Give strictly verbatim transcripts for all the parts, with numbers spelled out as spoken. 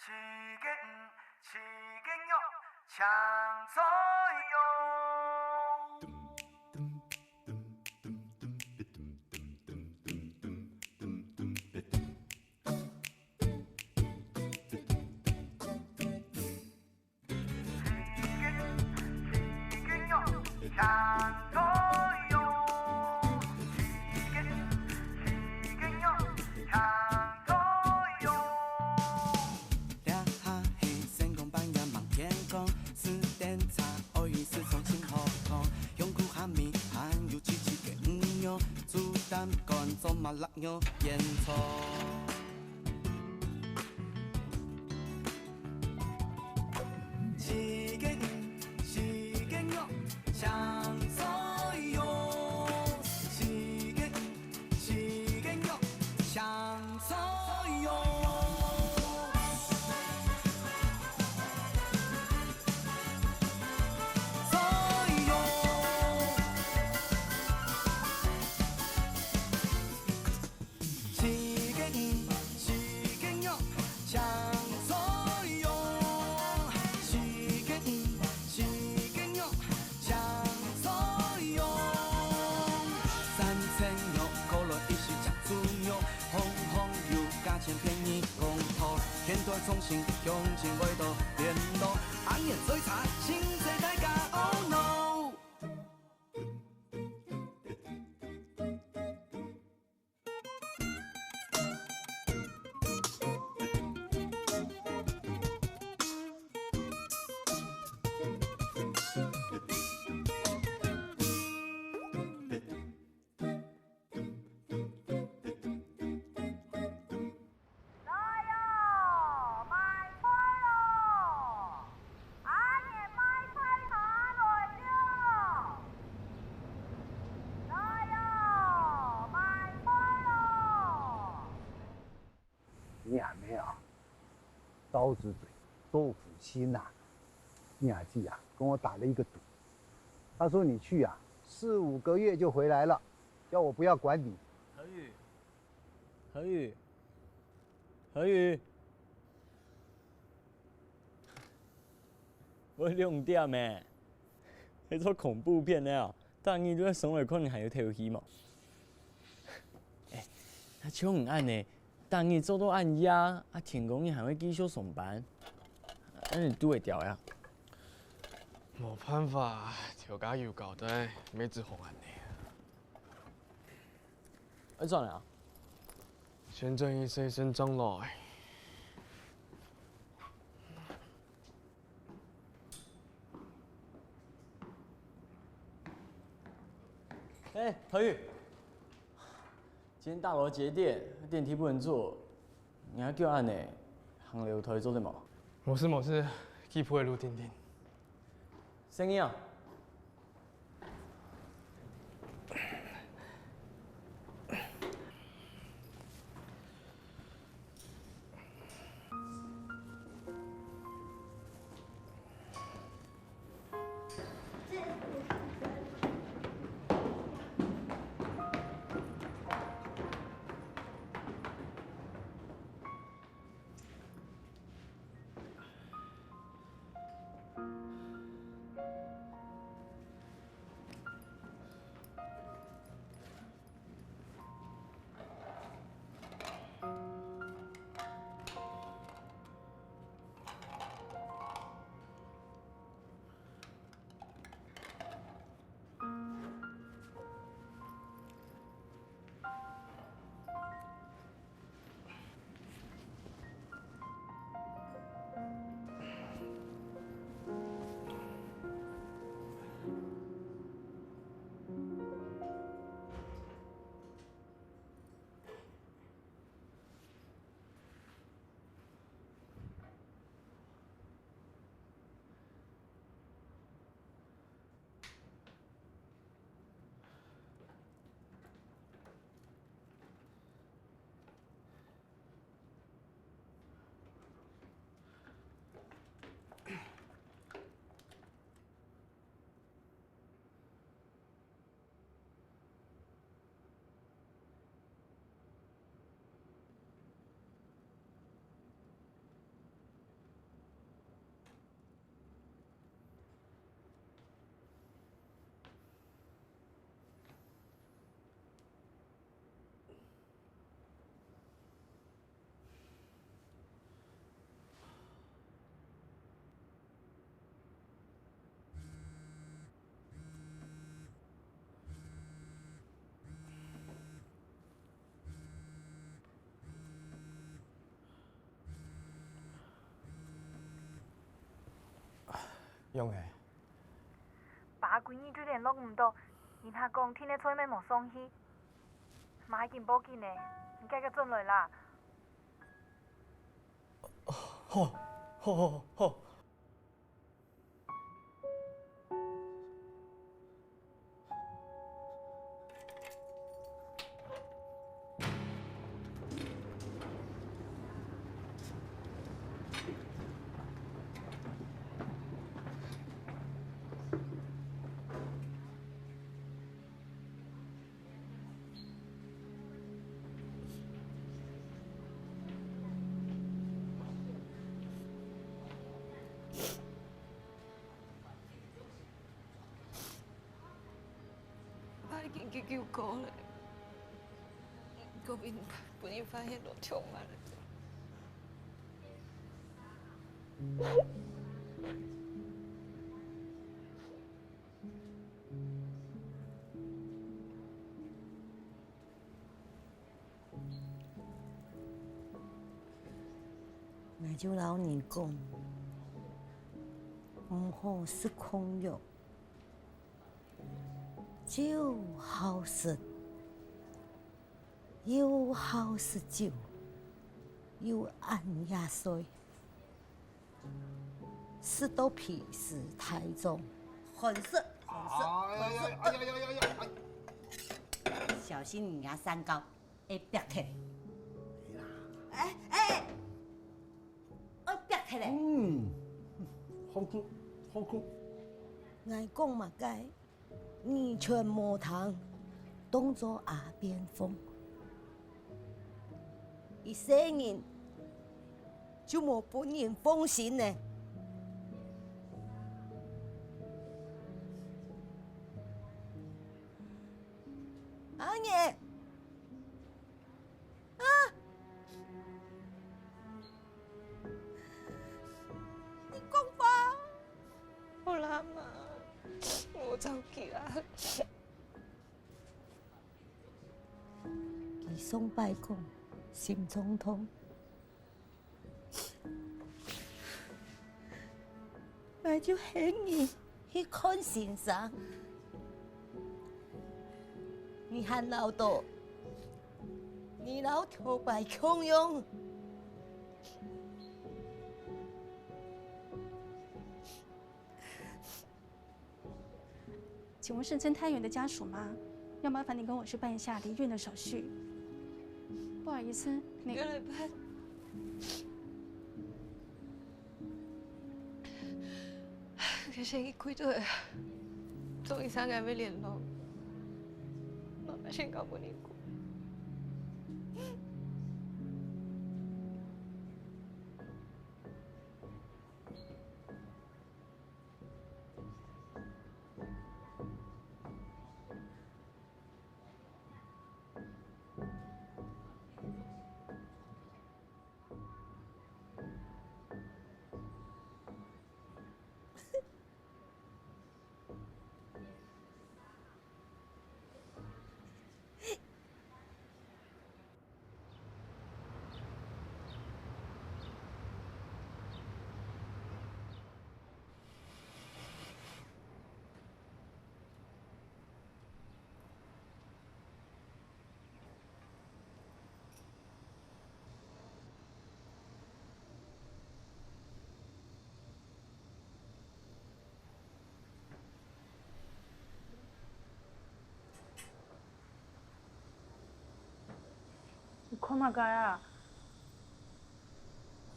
四个魚，四个肉，青菜肉。四个魚，四个肉，青菜肉。四个魚，四个肉，青菜肉。 這下係成功扮演望天空，四點茶，愛去四川新河口，香菇、蝦米，還有七七个魚肉，豬膽乾、芝麻、辣肉、煙草。四个魚，四个肉，青菜肉。四个魚， 四个肉，青菜肉。菜肉。四个魚，四个肉，青菜肉。四个魚，四个肉， 青菜肉，三層肉，可樂一息醬豬肉，紅紅油，價錢便宜公道，現代創新，鄉親味道，聯絡，阿年最讚，親切大家，oh no！ 來哦，買菜哦！阿年賣菜茶來了！來哦，買菜哦！你阿妹啊，刀子嘴豆腐心呐、你阿姐啊，跟我打了一個賭，她說你去啊，四五個月就回來了，叫我不要管你。何宇，何宇，何宇，會兩點欸，係做恐怖片呢哦！ 逐日都愛上來看你還有頭緒無？欸，啊像你恁呢，逐日做到恁夜，啊天光日還會繼續上班，恁呢堵會牢呀？無辦法，頭家有交代，乜只好恁呢。愛轉來啊？先轉去洗身轉來。 欸，何宇，今天大樓節電，電梯不能坐，你還噭恁呢，行樓梯做得無？無事無事，去鋪个路定定。生意啊？仰仔？爸歸日就聯絡毋著，人客講定著在外面無上去。媽已經報警了，你遽遽轉來啦！好，好，好，好。 爸已經急救過了，過分分人發現就傷害了。 𠊎就摎你講，毋好食空藥，酒好食，又好食酒，又恁夜睡。 食到肥死大眾，寒食，寒食，哎呀呀，寒食。哎呀呀呀呀！哎，小心你牙三高，會煏忒。哎哎，會煏忒咧。嗯，好吃，好吃。𠊎講麼个？ 你全無聽，當做阿變瘋。一世人就無分人放心呢。阿年， 啊！你講話！好啦，媽，毋好著急啊。佢上擺講心臟痛， 𠊎就喊你去看先生。你還恅著，你摎頭擺共樣。 請問是曾泰源的家屬嗎？要麻煩你跟我去辦一下離院的手續。不好意思，你……該來辦。其實已經開著啊，中醫生還未聯絡，媽媽先交分你顧。 你看麼个啊？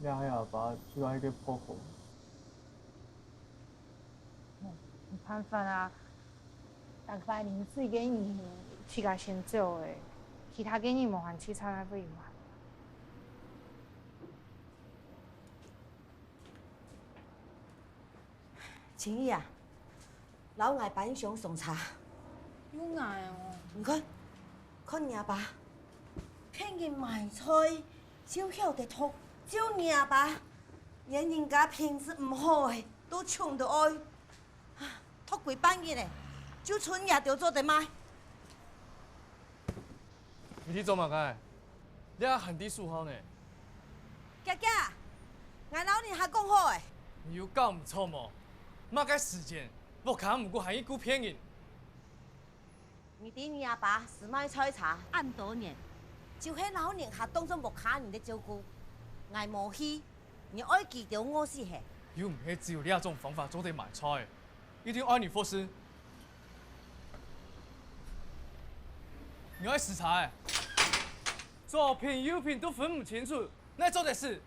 這係阿爸最愛个薄荷。無辦法啊，逐擺臨死个日，自家先走个，其他个人無閒去插那位嘛。 青怡啊，摎𠊎搬上上車。又𠊎哦。你看，看你阿爸，騙人賣菜，就曉得毒，就你阿爸，連人家品質毋好个，都搶著愛。 毒歸半日了，就賰這兜做得賣。你在做麼个？這還在數號呢？姐姐，𠊎摎你還講好个。你有搞毋著無？麼个時間，屋下毋過還一股騙人。你知你阿爸係賣菜茶恁多年，就係老人家當作屋下人个照顧。𠊎無去，你愛佢兜餓死係？又毋係只有這種方法做得賣菜，一定愛你服侍。你愛食茶欸？左品右品都分毋清楚，哪做得食？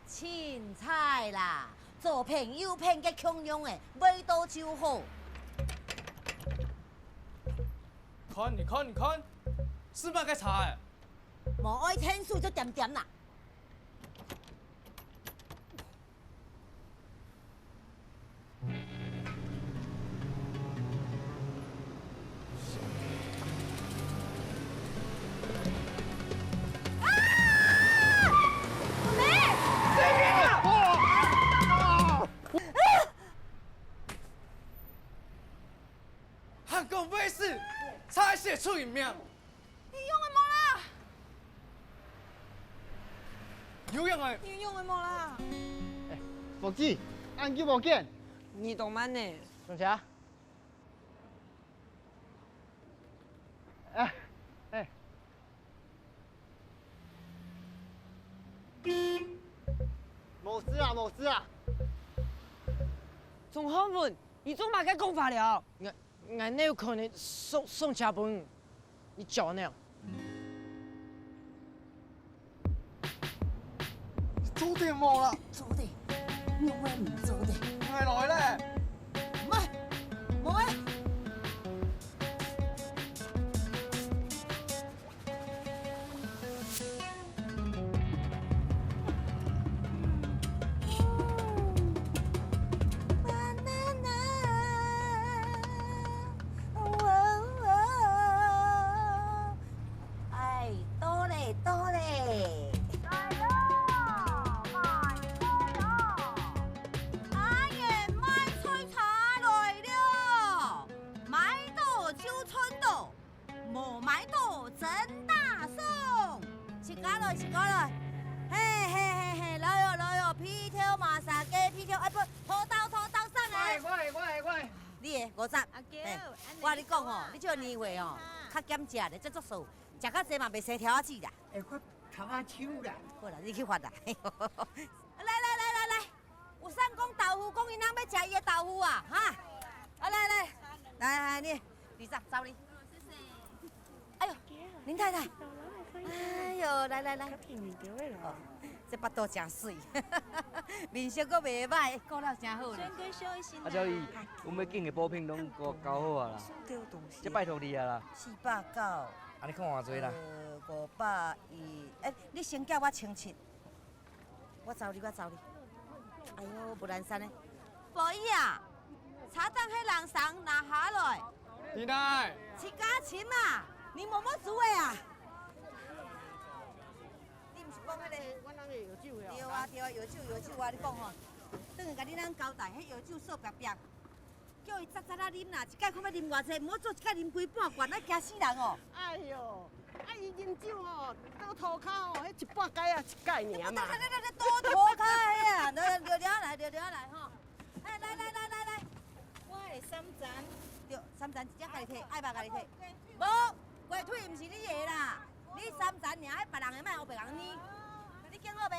凊彩啦，左品右品个共樣欸，味道就好。看，你看，你看，係麼个茶欸？無愛𢯭手就恬恬啦。還講會死，差一息出人命。 你用个無啦？有用个。你用个無啦？伙計，恁久無見。你當慢呢。上車。哎，哎。無事啊，無事啊。鍾漢文，你做麼个講話了？𠊎 𠊎哪有可能送，送車分你？你搞呢？做得無啦？做得，你為毋做得？𠊎來咧。毋愛，無愛。 哎，到咧，到咧。來咯，買菜咯。阿燕賣菜茶來了，買到就賺到。 無買到真打爽。自家來，自家來。嘿，嘿，嘿，嘿，來喲，來喲，皮條嘛，三個皮條，哎，毋，土豆，土豆上來。喂，喂，喂，喂。你个五十。阿狗，嘿，按呢我跟你講吼，你這个年歲哦，較減食咧，這作數，食較濟嘛，袂生條仔刺啦。哎，我頭仔手啦。好啦，你去發啦。來，來，來，來，來。 有啥講豆腐，講伊人欲食伊个豆腐啊，哈？啊，來來，來來，你，二十，找你。哎喲，林太太，哎喲，來來來，哦，這腹肚真媠，面色閣袂䆀，顧了真好呢。阿嬌姨，阮欲揀个補品攏交，交好啊啦，這拜託你啊啦。四百九。啊，你看偌濟啦？呃，五百一，哎，你先叫我清清。 我找你，我找你。哎喲，不然山呢？佛姨啊，茶單係人送拿下來。你哪？自家尋啊，你摸摸主委啊。你毋是講迄个？我人个藥酒呀。對啊，對啊，藥酒，藥酒啊，你講吼，等下甲你人交代，迄藥酒少白白。 叫伊早早仔啉啦，一擺看欲啉偌濟，毋好做一擺啉規半罐，愛驚死人哦。哎喲，啊伊啉酒哦，倒塗跤哦，迄一半改啊，一改爾嘛。你倒塗跤迄啊，聊聊來，聊聊來吼。哎，來來來來來，我的三層。對，三層一隻家己提，愛肉家己提。無，雞腿毋是你的啦，你三層爾，愛別人的，莫予別人捏。你揀好未？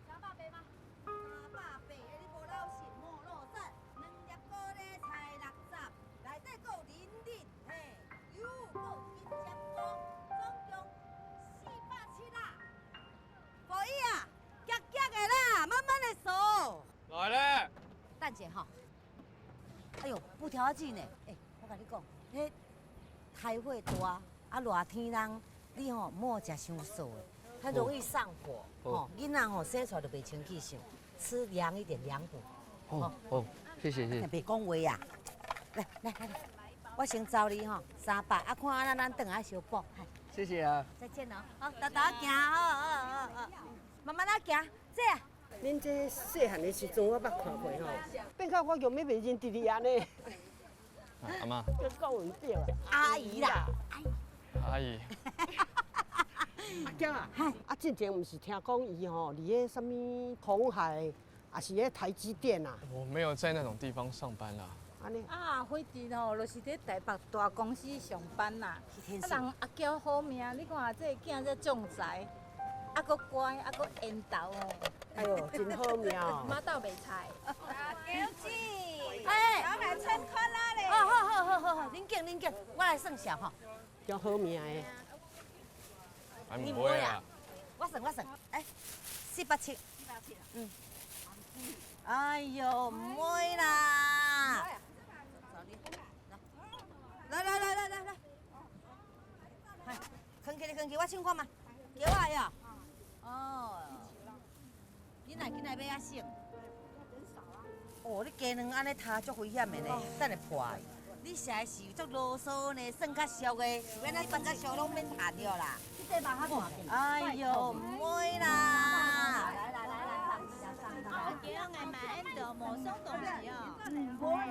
三百八嗎？三百八，你無老實，無老實，兩粒高麗菜六十，內底閣有零零，嘿，油閣有一點五，總共四百七啦。無去啊，遽遽的啦，慢慢的數。來咧。等一下吼。哎喲，布條仔緊呢，哎，我甲你講，迄太歲大， 啊，熱天人，你吼，莫食傷燥的，很容易上火，好。吼，囡仔吼，生出來就袂清氣相，吃涼一點，涼補。好，吼。好，謝謝，謝謝。袂講話啊。來，來，來，來，我先找你吼，三百，啊，看安怎咱等下小補，嗨。謝謝啊。再見哦，好，大大行，好，好，好，好，慢慢仔行，這樣。 恁這細漢的時陣，我捌看過吼。變到我強欲袂認得你安尼。啊，阿媽。就講毋對啊。阿姨啦。阿姨。阿嬌啊，嗨。啊，進前毋是聽講伊吼，佇迄啥物紅海也是咧台積電啊？我沒有在那種地方上班啦。安尼。啊，惠珍吼，就是佇台北大公司上班啦。啊，人阿嬌好命，你看這囝遮將才，啊，閣乖，啊，閣緣投哦。哎喲，真好命哦。媽斗袂菜。啊，嬌姊，哎，老闆趁看啦咧。哦，好好好好好，恁緊恁緊，我來算數吼。 叫好命的。啊，毋會啊。我算，我算，哎，四百七。四百七啊？嗯。哎喲，毋會啦。來，來，來，來，來，來。哎，囥起來，囥起來，我先看嘛。叫我呀。哦。 緊來，緊來，買較省。哦，你雞卵安尼疊足危險的呢，等下破去。你實在是足囉嗦呢，算較俗的，是欲哪算較俗攏免疊著啦。這塊肉較大片。哎喲，毋會啦。來來來來，上去啊，上去啊。啊，今日買恁多，無送東西哦。嗯，無啦，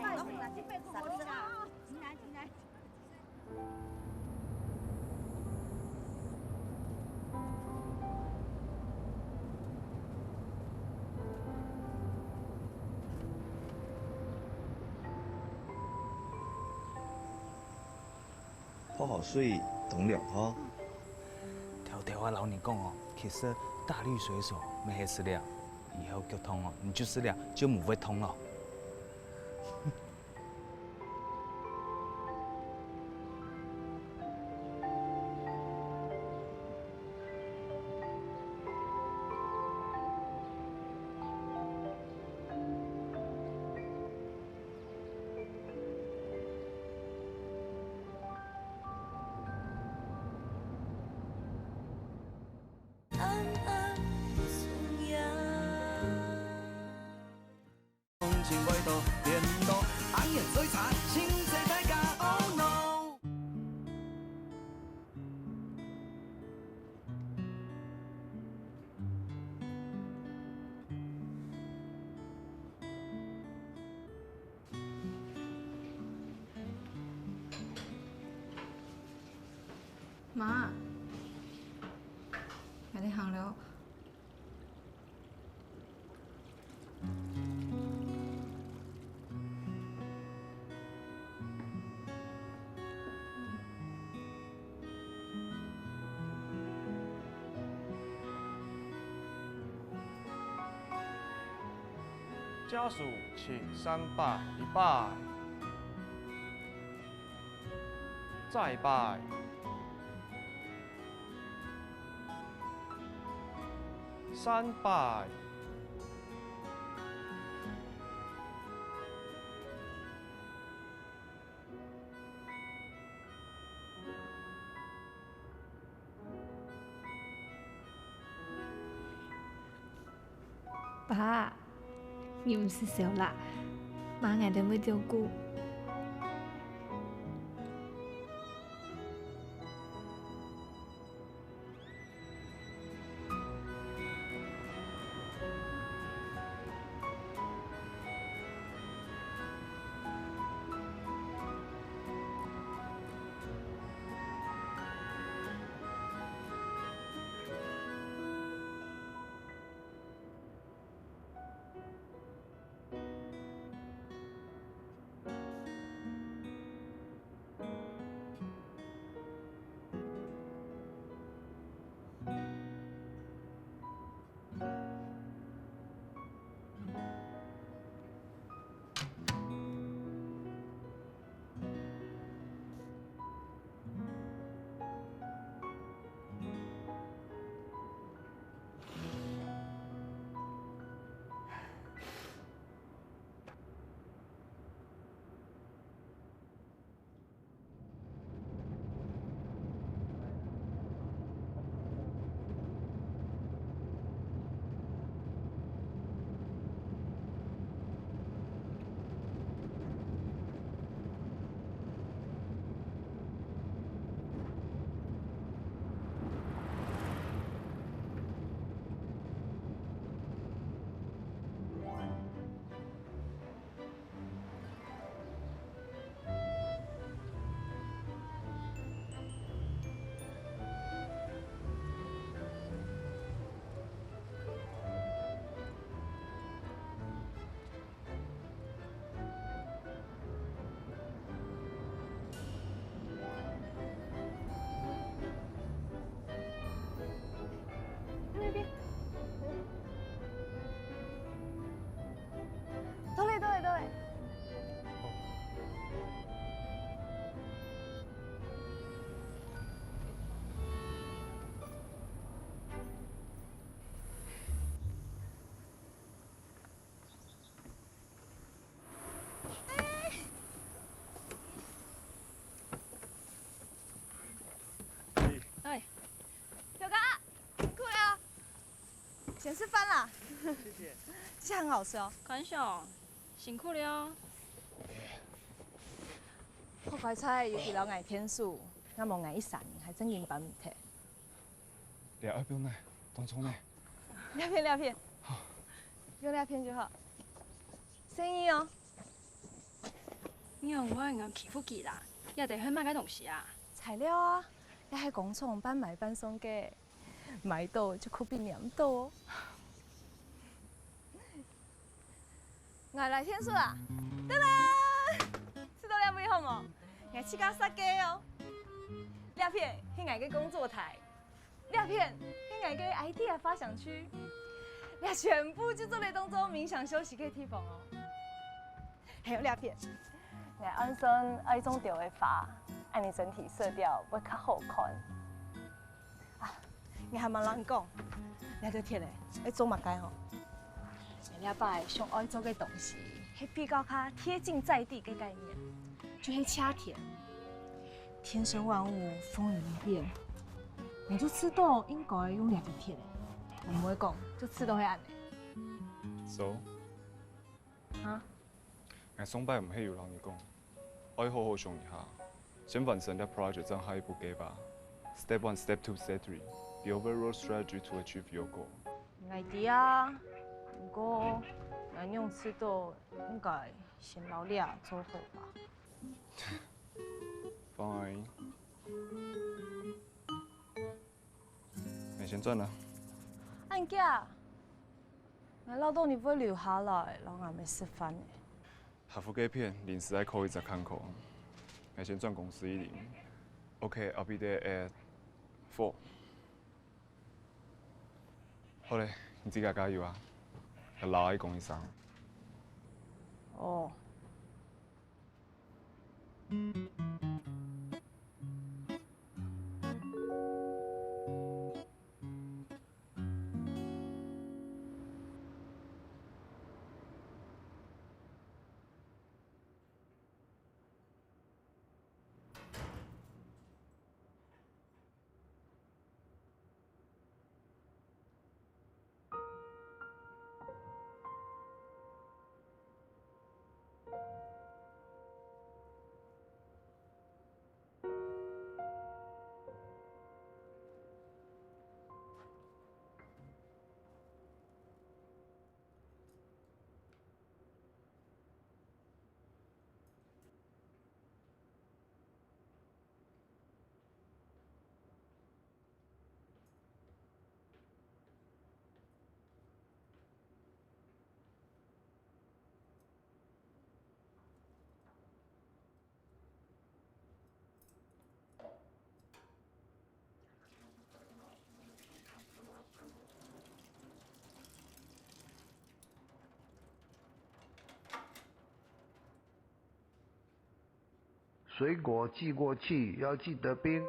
這塊可以啦。進來，進來。 泡好水，沖涼吼。偷偷仔摎你講哦，其實大力水手乜係食了，以後腳痛哦，你就食了就毋會痛了。 暗暗的重陽。風景味道變多，紅顏水產，親切大家，oh no。 媽，𠊎兜行了。 家屬請三拜，一拜，再拜，三拜。 爸，你毋使愁啦，媽𠊎兜會照顧。 你先食飯啦。謝謝。這下很好吃哦。感謝哦，辛苦了哦。好乖，菜有幾老愛天數，那麼愛一三年還正經搬毋忒。你愛不用來，當重呢。兩片兩片，好，用兩片就好。生意哦。你用我人欺負佢啦，這底係麼个東西啊？材料啊，這係工廠半賣半送个。 買到就可比黏到哦。𠊎來天數啊！噔噔，試著這味好無？𠊎自家設計哦。這片係𠊎个工作台，這片係𠊎个idea發想區，這全部就做得當做冥想休息个地方哦。還有這片，𠊎按算愛種兜个花，恁仔整體色調會較好看。 啊，𠊎還吂摎你講，這兜田仔愛做麼个吼？𠊎這擺想愛做个東西，係比較較貼近在地个概念，就係輒田。天生萬物，風雲變，𠊎就知道應該用這兜田仔，𠊎毋會講，就知道係恁仔。So？啊？ 𠊎上擺毋係有摎你講，愛好好想一下，先完成這project正下一步計畫。Step one, step two, step three, the overall strategy to achieve your goal。𠊎知啊，毋過𠊎仰知著，應該先摎這做好吧。Fine。你先轉啦。恁遽？ 𠊎恅著你會留下來，摎𠊎姆食飯呢。客服該片臨時愛call一隻看口，𠊎先轉公司一輪。OK, I'll be there at four。好咧，你自家加油啊！摎阿姨講一聲。哦。水果寄过去要记得冰。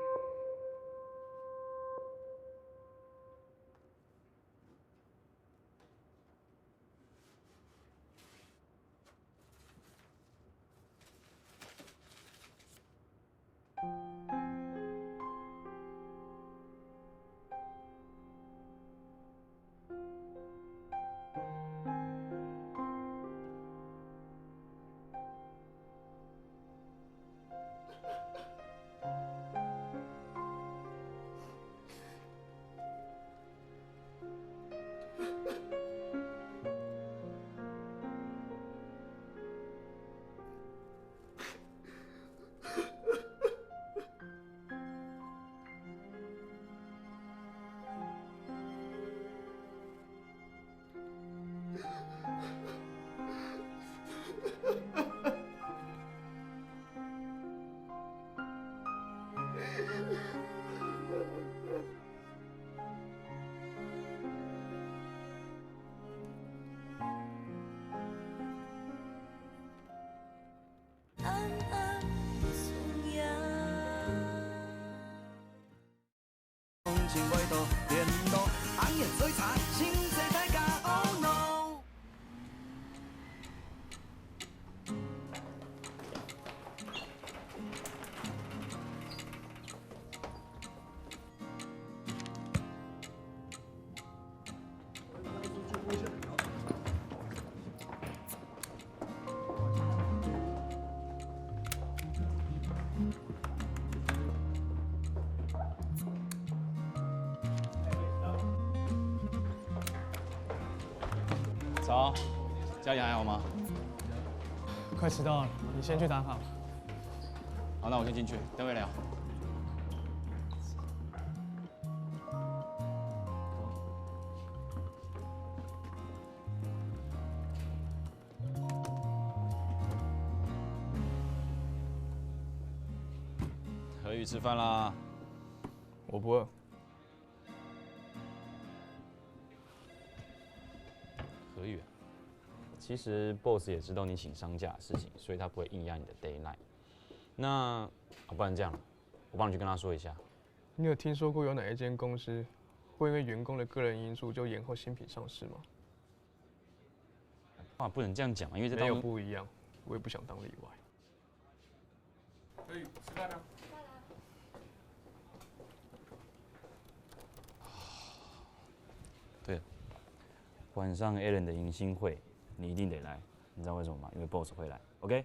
早，家里还好吗？快迟到了，你先去打卡。好，那我先进去，等会聊。何宇吃饭啦。我不饿。何宇啊，其实 boss 也知道你请丧假的事情，所以他不会硬压你的 deadline。那，啊，不然这样，我帮你去跟他说一下。你有听说过有哪一间公司会因为员工的个人因素就延后新品上市吗？啊，不能这样讲嘛，因为这当中没有不一样，我也不想当例外。可以吃饭了。对，晚上 Alan 的迎新会，你一定得来，你知道为什么吗？因为 boss 会来，OK？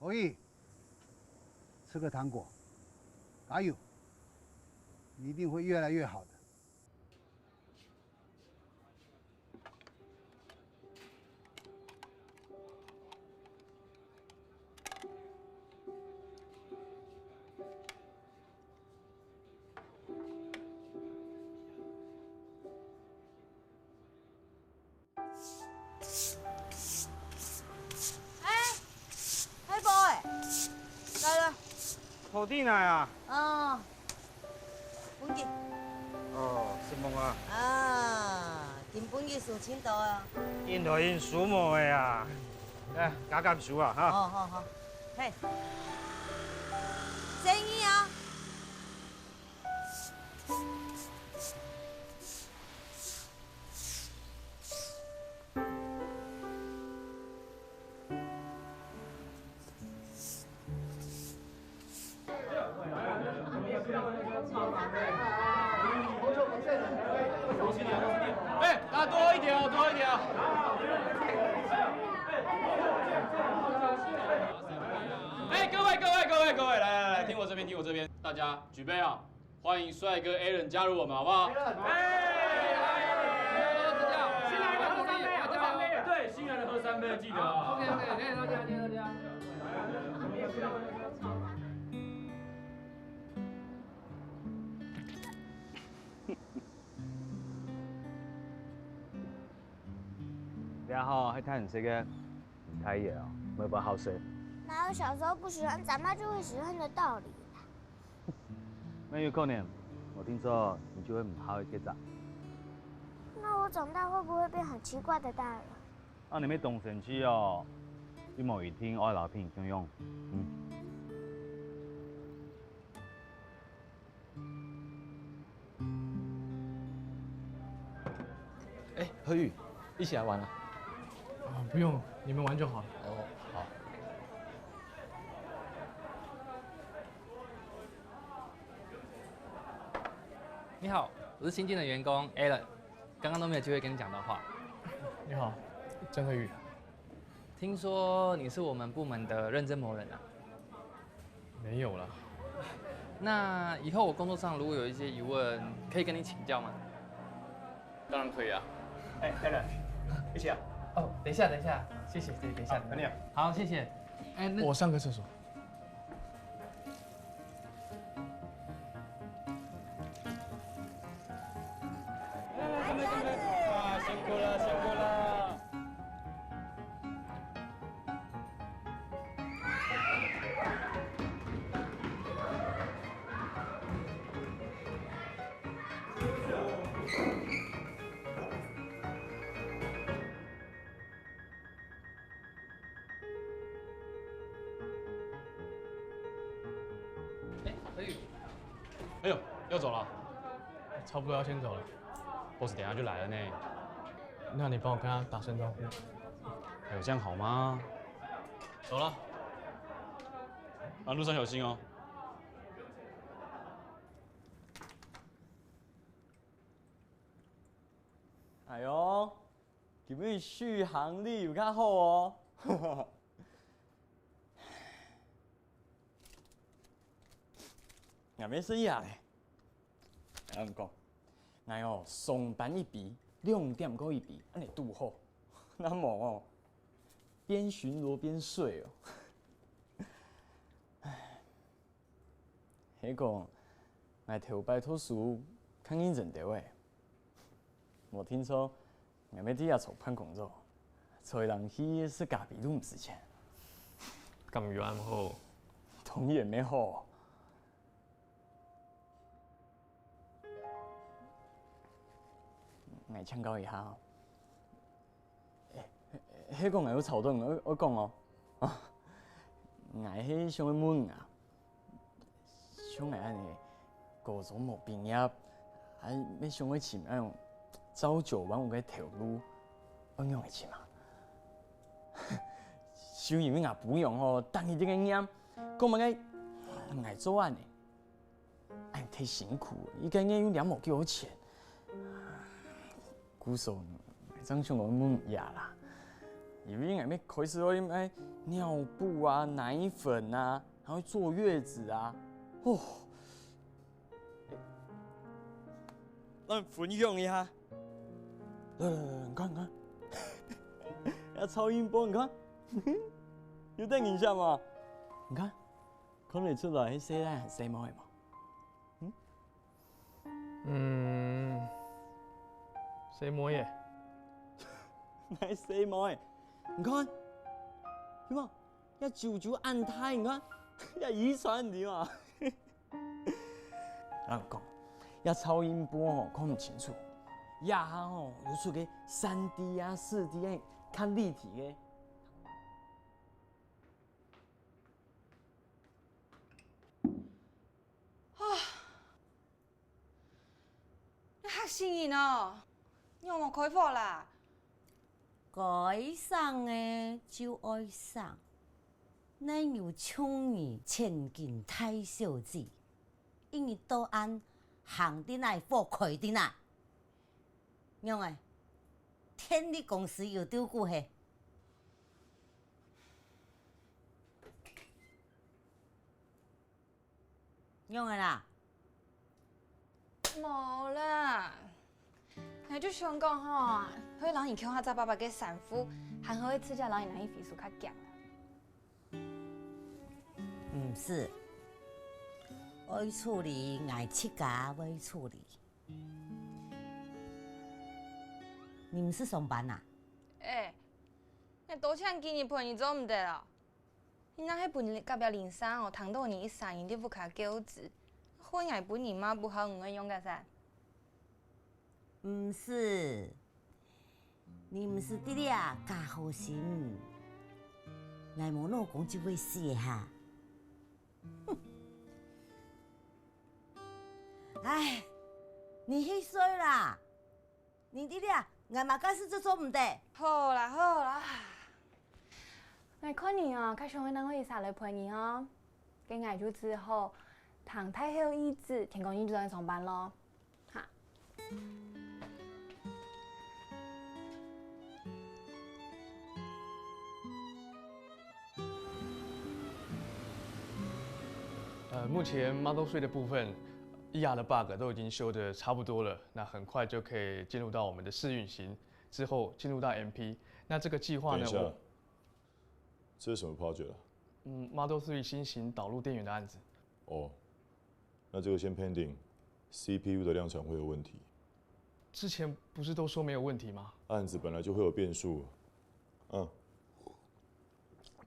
何宇，吃个糖果，加油，你一定会越来越好的。哎，海寶欸，來來。徒弟來啊？哦，分佢。哦，承蒙啊。啊，今晡日收盡多啊。應該應收無个啊。來，加減收啊，哈。哦，好好。嘿，生意啊。 哎，大家多一点哦，多一点哦。哎，各位，各位，各位，各位，来来来，听我这边，听我这边，大家举杯啊！欢迎帅哥 Alan 加入我们，好不好？哎，新来的喝三杯，喝三杯。对，新来的喝三杯，记得啊。OK OK，可以喝掉，可以喝掉。 你好，还谈这个，你太野哦，没不好吃。哪有小时候不喜欢，长大就会喜欢的道理啦？那有可能，我听说你就会唔好一个咋。那我长大会不会变很奇怪的大人？啊，你没懂生气哦，你某一定爱老品共用，嗯。 哎，何宇，一起来玩啊？啊，不用，你们玩就好了。哦，好。你好，我是新进的员工 Alan，刚刚都没有机会跟你讲到话。你好，曾何宇。听说你是我们部门的认证魔人啊？ 没有啦。那以后我工作上如果有一些疑问，可以跟你请教吗？当然可以啊。哎，Alan，一起啊。哦，等一下，等一下，谢谢，等一下。好，等你啊。好，谢谢。哎，那我上个厕所。来，来，来，来，啊，辛苦了，辛苦了。 哎，何宇。哎呦，要走了？差不多要先走了。Boss 等一下就来了呢。那你帮我跟他打声招呼。哎呦，这样好吗？走了。啊，路上小心哦。 哎哟，今日續航力有較好哦。，𠊎乜食這个咧。𠊎同你講，𠊎哦，上班一杯，兩點過一杯，恁樣堵好。若無哦，邊巡邏邊睡哦。唉，係講，𠊎頭擺讀書較認真兜仔。 無定著，𠊎乜在這坐辦公桌，坐來去食咖啡都毋使錢。敢有恁好？當然乜好。𠊎請教一下哦，係講𠊎有吵著你，愛講哦，啊，𠊎係想愛問你啊， 像𠊎恁樣，高中無畢業，還乜想愛尋恁樣朝九晚五个頭路，愛仰仔尋啊？就因為吾餔娘吼，逐日在該念，講麼个𠊎做恁樣，恁忒辛苦，一個月又領無幾多錢。 故所，𠊎正想愛問你啊啦，因為𠊎乜開始愛買尿布啊、奶粉啊，還愛坐月子啊，哦，來分享一下。來來來，你看你看，這超音波你看，有得人惜無？你看，看得出來係細人還細妹仔無？ 嗯，細妹仔。哪細妹仔？你看，有無？這啾啾恁大，你看，這遺傳你嘛。𠊎講，這超音波吼看毋清楚，這下吼有出个三D啊、四D个，較立體个。 啊，你嚇死人哦！仰無開火啦？該省个就愛省，哪有像你千金大小姐，一日到暗行在哪火開在哪？仰仔，電力公司有鬥久嘿？ 仰仔啦？無啦，𠊎就想講吼，會摎你共下紮白白个衫褲，還好會直接摎你拿去回收較遽啦。毋使，愛處理，𠊎自家會處理。你毋使上班啊？欸，𠊎多請幾日陪你做毋得哦？ 你若係分隔壁鄰舍哦，聽著你一儕人在屋下噭眵，害𠊎分人罵，毋好毋會用个噻。毋使，你毋使在這假好心，𠊎無老公就會死哈。哼！唉，你去睡啦。 你在這，𠊎麼个事就做毋得。好啦好啦，𠊎看你哦，較想愛另外一儕來陪你哦。該𠊎就只好聽大後意志，天光日就轉上班囉。哈。 呃，目前Model three的部分，E R的bug都已经修得差不多了，那很快就可以进入到我们的试运行，之后进入到M P。那这个计划呢，等一下，我这是什么 project 啊？嗯，Model three新型导入电源的案子。哦，那这个先 pending，C P U 的量产会有问题。之前不是都说没有问题吗？案子本来就会有变数，嗯，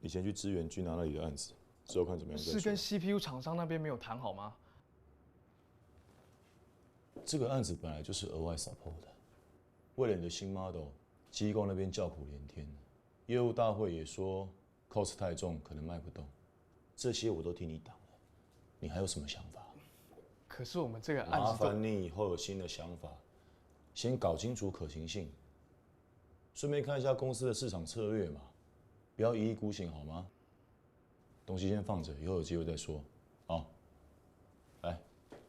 你先去支援君娜那里的案子，之后看怎么样再说。是跟C P U厂商那边没有谈好吗？这个案子本来就是额外 support 的，为了你的新 model，机构那边叫苦连天，业务大会也说 cost 太重，可能卖不动。这些我都替你挡了，你还有什么想法？可是我们这个案子都……麻烦你以后有新的想法，先搞清楚可行性，顺便看一下公司的市场策略嘛，不要一意孤行好吗？东西先放着，以后有机会再说。好，来，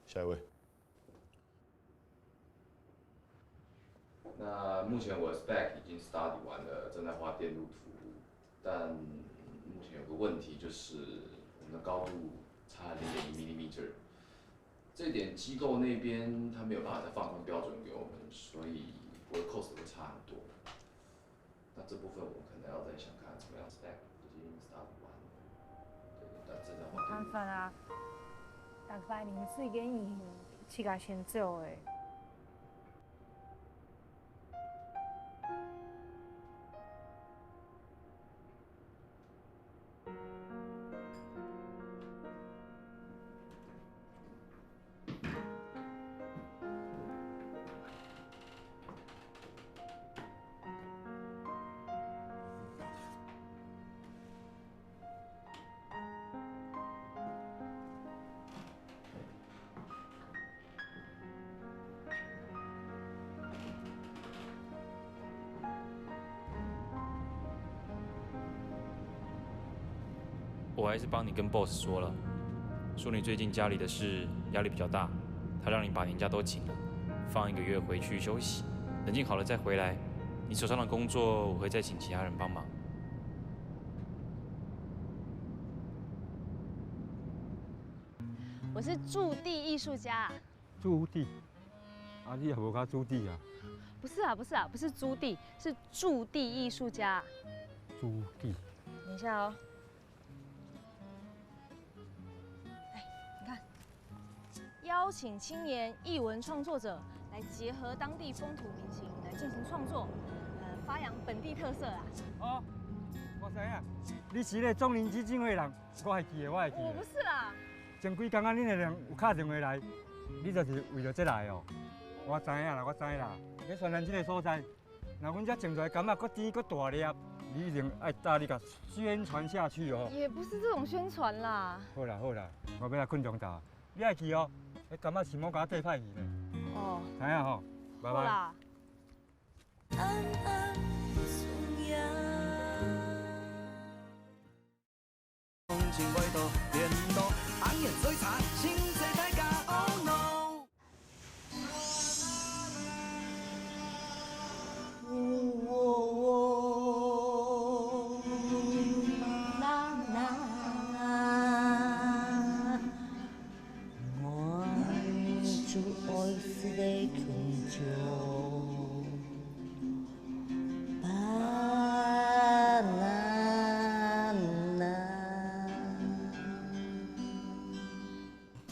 下一位。 那目前我的 spec 已经 study 完了，正在画电路图，但目前有个问题就是我们的高度差零点一 millimeter，这点机构那边他没有办法再放宽标准给我们，所以我的 cost 会差很多。那这部分我可能要再想看怎么样 stack，已经 start 完了。对，那正在换。无办法啊，逐擺啉水个人，自家先走个。 我还是帮你跟 boss 说了，说你最近家里的事压力比较大，他让你把年假都请了，放一个月回去休息，冷静好了再回来。你手上的工作我会再请其他人帮忙。我是驻地艺术家啊。 驻地？啊，你也无甲驻地啊？不是啊，不是啊，不是朱棣，是驻地艺术家。驻地？等一下哦。哎，你看，邀请青年艺文创作者来结合当地风土民情来进行创作，呃，发扬本地特色啊。哦，我知影，你是迄个中林基金会人，我会记得，我会记得。我不是啦。 前几工仔，恁个人有敲电话来，你就是为着这来哦。我知影啦，我知啦。你个宣传这个所在，若阮遮种出来柑仔，佫甜佫大粒，你一定爱大力甲宣传下去哦。也不是这种宣传啦。好啦好啦，我要来睏中晝，你爱去哦。迄柑仔是莫甲我带歹去呢。哦，知影吼，拜拜。好啦。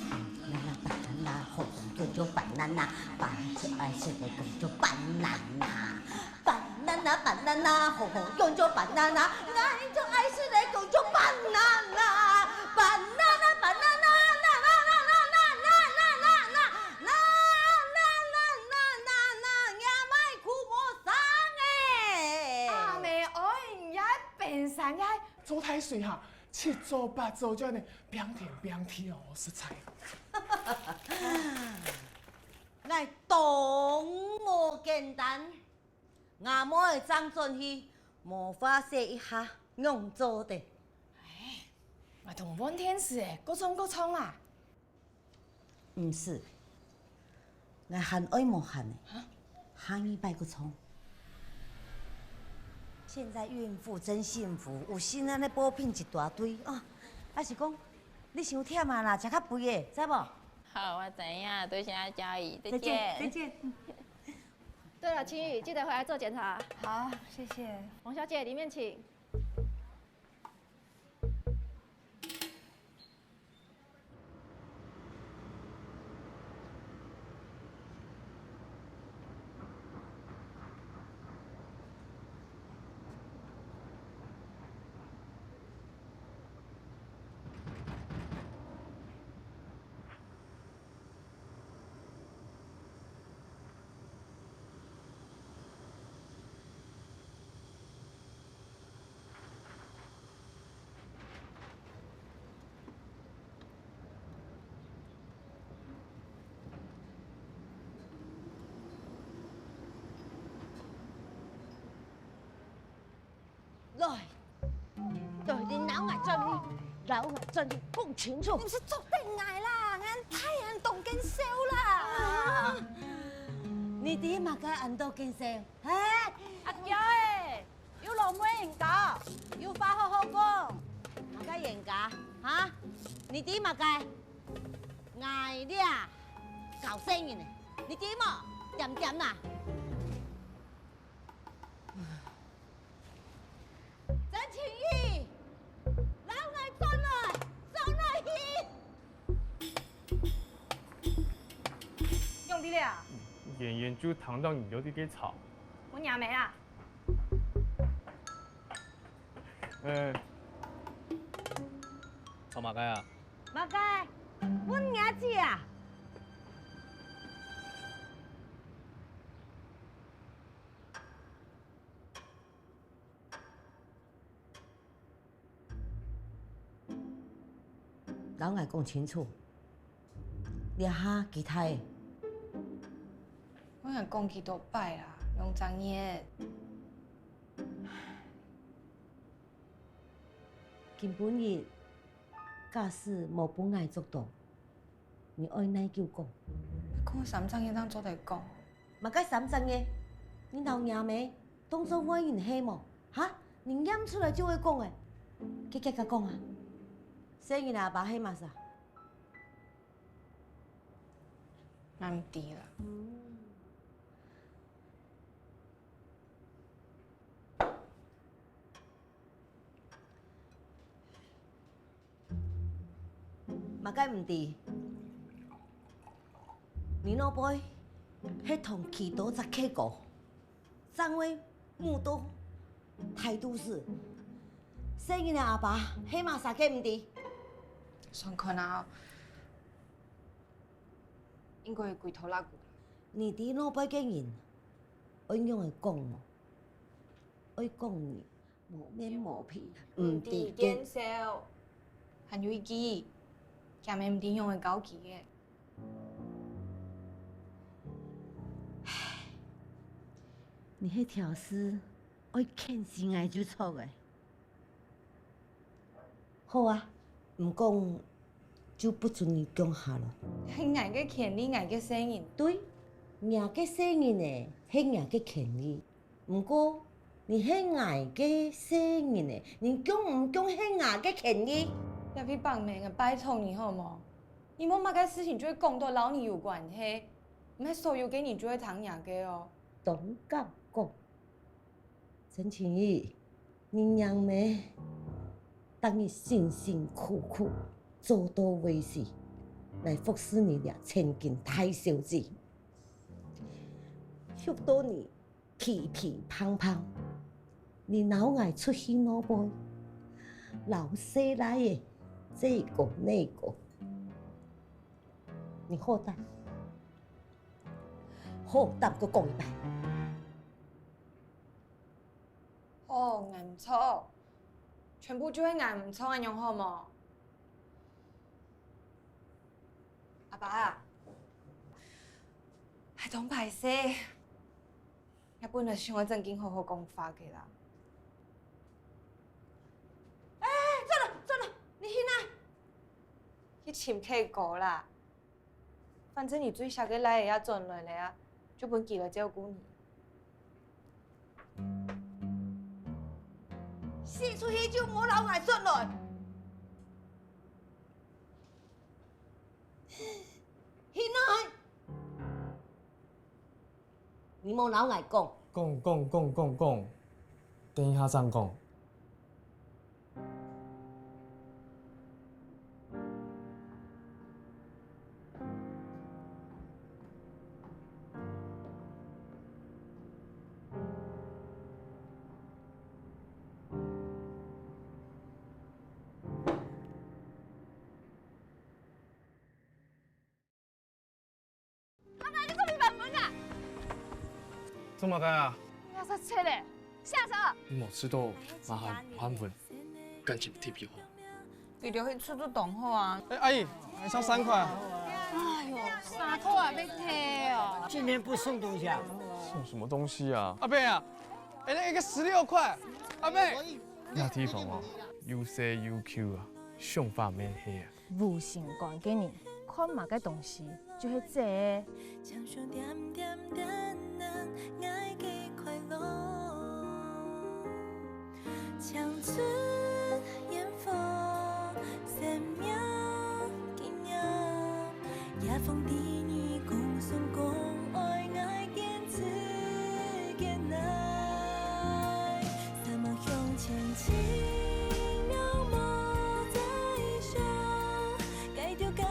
Banana, banana, banana, 红红就叫 banana，白就爱吃的就叫 banana。Banana, banana，红红就叫 banana，俺就爱吃的就叫 banana。Banana, banana，也卖苦无生哎。阿妹，哎，你也变成也做太水哈，七做八做，叫你 平天平地哦，实在。𠊎当无简单，吾妹个张转去，无花说一下，仰做得？哎，𠊎同问天使个，各种各种啦。毋是， 𠊎還愛無閒呢，下二擺个床。现在孕妇真幸福，有心安尼補品一大堆啊。抑是讲，你傷忝啊啦，食較肥个，知無？好，我知影，多谢阿嘉怡，再见。再见，再见。对了，青玉，记得回来做检查。好，谢谢。王小姐，里面请。 来，来，你摎𠊎轉去，摎𠊎轉去，講清楚。你毋使捉等𠊎啦，𠊎大人當見笑啦。啊，你知麼个安到見笑？嘿？阿嬌欸，有老妹人家，有話好好講。麼个人家？哈？你知麼个？ 𠊎這教細人个，你知無？恬恬啊！曾清義，摎𠊎轉來，轉來去！仰仔咧啊？遠遠就聽到你有在該吵。我若姆啊！ 欸，吵麼个啊？麼个？問若姊啊！摎𠊎講清楚，這下幾大了？𠊎講幾多擺啊，兩隻月。 今晡日，假使無分𠊎捉到，你愛哪久講？講三隻月正做得講。麼个三隻月？你摎若姆當做外人係無？哈？你喊出來就會講个，遽遽共講啊！細人个阿爸係麼儕？𠊎毋知啦。 麼个毋知？你老妹係同幾多隻契哥，正會舞到大肚屎。細人个阿爸係麼儕个毋知？算看啊，應該歸頭拉古。你知老妹个人愛仰仔講無？愛講你 無面無皮，毋知見笑。還有一句，佢姆毋知仰仔教佢个。你係挑事，愛譴死𠊎就著了。好啊，毋講就不准你降下囉。係𠊎个權利，𠊎个細人。對，若个細人仔，係若个權利。 毋過，你係𠊎个細人仔，你降毋降係𠊎个權利。這位伯姆，𠊎拜託你好無？你無麼个事情就會講到摎你有關係，毋係所有个人就會聽若个哦。當敢講，曾清義，你若姆逐日辛辛苦苦做到尾時，來服侍你這千金大小姐，畜到你 疲疲怦怦，你摎𠊎出去外背，摎細賴仔這个那个，你好膽，好膽過講一擺。好，𠊎毋著，全部就係𠊎毋著，恁樣好無？阿爸啊，𠊎當敗勢。 𠊎本來想愛正經好好講話个啦。哎，轉來，轉來，你去哪？去尋契哥啦。反正你最惜个倈仔也轉來了啊，就分佢來照顧你。死出去就莫摎𠊎轉來！去哪？ 你莫摎𠊎講。講講講講講，等一下正講。阿爸，你做麼个關門啊？做麼个啊？你要煞切咧，嚇死我！你無食到，麻煩還問，感情特別好。佢留去出出當好啊。哎，阿姨，還差三塊啊。哎喲，三塊也要退哦。今天不送東西啊？送什麼東西啊？阿伯啊，哎，那個十六塊，阿伯。那地方哦，又細又舊啊，想法蠻黑啊。 無心肝个人，看麼个東西就係䆀个。風知你講算講愛𠊎堅持堅耐，沙漠向前，輕描墨在手，該條高